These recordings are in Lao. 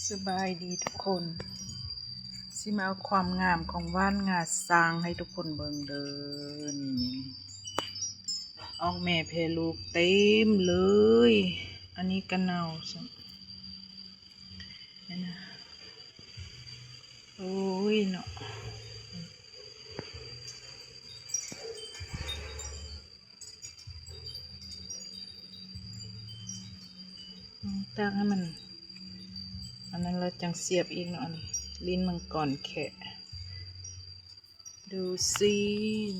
ສະບາຍດີທຸກຄົນ ຊິມາເອົາຄວາມງາມຂອງຫວ່ານງາຊ້າງໃຫ້ທຸກຄົນເບິ່ງເດີ. ນີ້ ອອກແມ່ແຜ່ລູກເຕັມເລີຍ. ອັນນີ້ກະເນົ່າຊ້ຳ ເຫັນນະ. ໂອ້ຍເນາະ. ຕາກໃຫ້ມັນ ອັນນັ້ນແລ້ວຈັ່ງສຽບອີກເນາະ. ອັນນີ້ ລີ້ນມັງກອນແຄະ ດູຊິ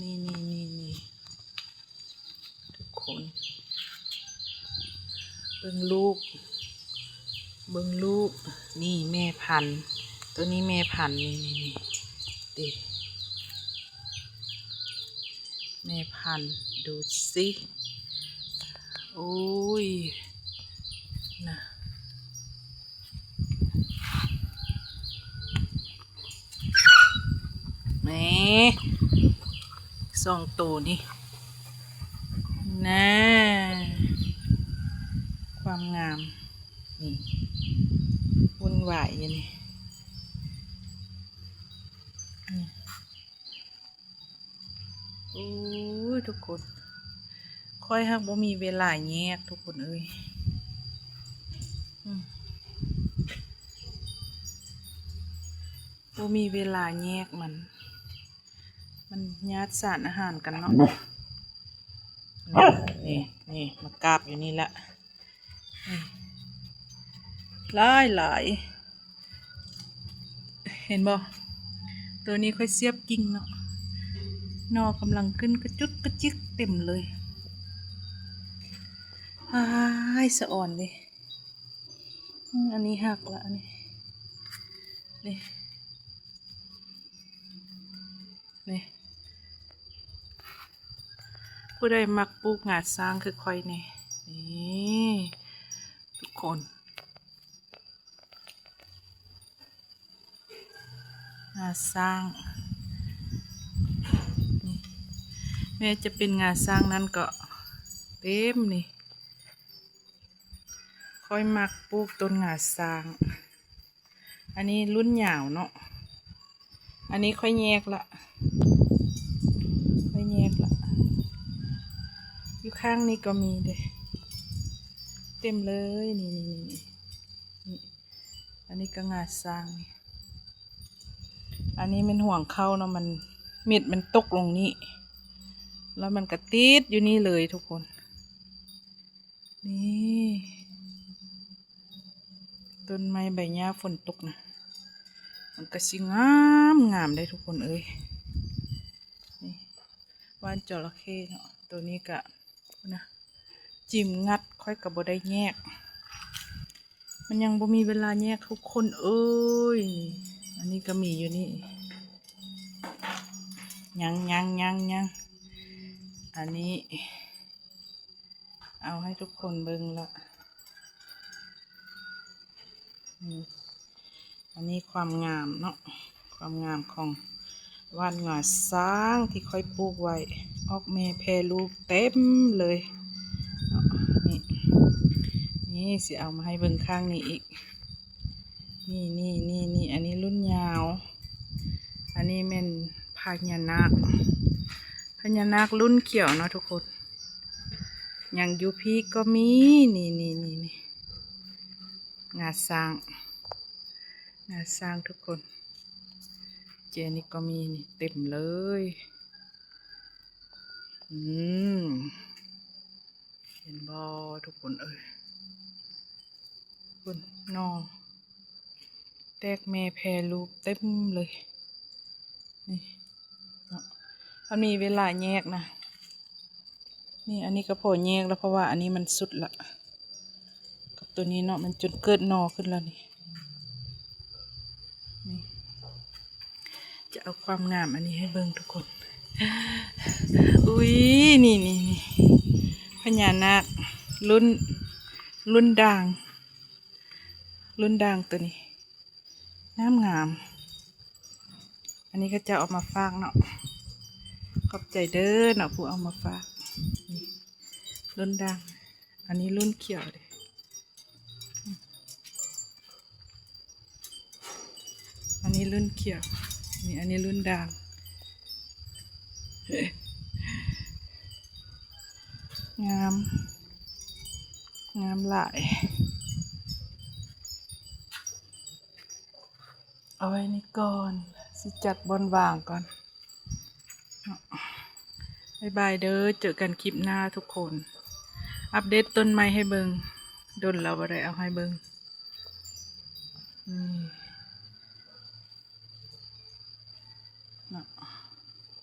ນີ້ໆໆໆ ທຸກຄົນ ເບິ່ງລູກ ເບິ່ງລູກ. ນີ້ແມ່ພັນ ໂຕນີ້ແມ່ພັນ ນີ້ໆໆ ເດ້ ແມ່ພັນ ດູຊິ. ໂອ້ຍ ນະ ແໝ່ ສອງໂຕນີ້ ນະ ຄວາມງາມ ນີ້ ວຸ່ນວາຍຢູ່ນີ້ ນີ້. ໂອ້ຍ ທຸກຄົນ ຂ້ອຍຫາກບໍ່ມີເວລາແຍກ ທຸກຄົນເອີຍ ອືມ ບໍ່ມີເວລາແຍກມັນ ມັນຍາດສານອາຫານກັນເນາະ. ນີ້ ນີ້ ມາກາບຢູ່ນີ້ລະ. ນີ້ ຫຼາຍໆ ເຫັນບໍ່? ໂຕນີ້ຂ້ອຍສຽບກິ່ງເນາະ ໜໍ່ກຳລັງຂຶ້ນກະຈຸກກະຈິກເຕັມເລີຍ. ອ້າຍ ສະອອນເດ້. ອືມ ອັນນີ້ຫັກລະ ອັນນີ້ ນີ້. ນີ້ ຜູ້ໃດມັກປູກງາຊ້າງຄືຂ້ອຍແດ່? ນີ້ ທຸກຄົນ ງາຊ້າງ ນີ້ ແມ້ຈະເປັນງາຊ້າງນັ້ນກໍເຕັມນີ້. ຂ້ອຍມັກປູກຕົ້ນງາຊ້າງ. ອັນນີ້ລຸ້ນຍາວເນາະ. ອັນນີ້ຂ້ອຍແຍກລະ ຂ້ອຍແຍກລະ. ຢູ່ຂ້າງນີ້ກໍມີເດ້ ເຕັມເລີຍ ນີ້ໆໆ ນີ້. ອັນນີ້ກໍງາຊ້າງ. ອັນນີ້ແມ່ນຫວງເຂົ້າເນາະ ມັນ ເມັດມັນຕົກລົງນີ້ ແລ້ວມັນກໍຕິດຢູ່ນີ້ເລີຍທຸກຄົນ. ນີ້ ຕົ້ນໄມ້ໃບຫຍ້າຝົນຕົກນະ ມັນກະຊິງາມງາມເດ້ທຸກຄົນເອີຍ. ນີ້ ຫວ່ານຈໍລະເຂ້ເນາະ ໂຕນີ້ກະ ພຸ້ນນະ ຈິ້ມງັດ ຂ້ອຍກະບໍ່ໄດ້ແຍກ ມັນຍັງບໍ່ມີເວລາແຍກທຸກຄົນເອີຍ. ອັນນີ້ກະມີຢູ່ນີ້ ຍັງໆໆໆ ອັນນີ້ ເອົາໃຫ້ທຸກຄົນເບິ່ງລະ ນີ້ ອັນນີ້ຄວາມງາມເນາະ ຄວາມງາມຂອງຫວ່ານງາຊ້າງທີ່ຂ້ອຍປູກໄວ້ ອອກແມ່ແຜ່ລູກເຕັມເລີຍເນາະ. ນີ້ ນີ້ ຊິເອົາມາໃຫ້ເບິ່ງຂ້າງນີ້ອີກ ນີ້ໆໆໆ ອັນນີ້ລຸ້ນຍາວ ອັນນີ້ແມ່ນພະຍານາກ ພະຍານາກລຸ້ນຂຽວເນາະທຸກຄົນ. ຍັງຢູ່ພີ້ກໍມີ ນີ້ໆໆໆ ງາຊ້າງ ງາຊ້າງທຸກຄົນ. ເຈນີ້ກໍມີ ນີ້ເຕັມເລີຍ ອືມ. ເຫັນບໍ່ທຸກຄົນເອີຍ ພຸ້ນ ໜໍ່ແຕກແມ່ແຜ່ລູກເຕັມເລີຍ ນີ້ເນາະ. ມັນມີເວລາແຍກນະ ນີ້ ອັນນີ້ກໍພໍແຍກແລ້ວ ເພາະວ່າອັນນີ້ມັນສຸດລະ ກັບໂຕນີ້ເນາະ ມັນຈົນເກີດໜໍ່ຂຶ້ນແລ້ວນີ້. ນີ້ ຈະເອົາຄວາມງາມອັນນີ້ໃຫ້ເບິ່ງທຸກຄົນ. ອຸ້ຍ ນີ້ໆໆ ພະຍານາກລຸ້ນ ລຸ້ນດ່າງ ລຸ້ນດ່າງໂຕນີ້ ງາມໆ. ອັນນີ້ເຂົາເຈົ້າເອົາມາຝາກເນາະ ຂອບໃຈເດີເນາະ ຜູ້ເອົາມາຝາກ. ນີ້ລຸ້ນດ່າງ ອັນນີ້ລຸ້ນຂຽວເດ້. ອືມ ອືມ ນີ້ລຸ້ນຂຽວ ນີ້ ອັນນີ້ລຸ້ນດ່າງ ງາມ ງາມຫຼາຍ. ເອົາໄວ້ນີ້ກ່ອນ ຊິຈັດບ່ອນວາງກ່ອນເນາະ. ບາຍບາຍເດີ ເຈີກັນຄລິບໜ້າທຸກຄົນ. ອັບເດດຕົ້ນໄມ້ໃຫ້ເບິ່ງ ດົນແລ້ວບໍ່ໄດ້ເອົາໃຫ້ເບິ່ງ. ນີ້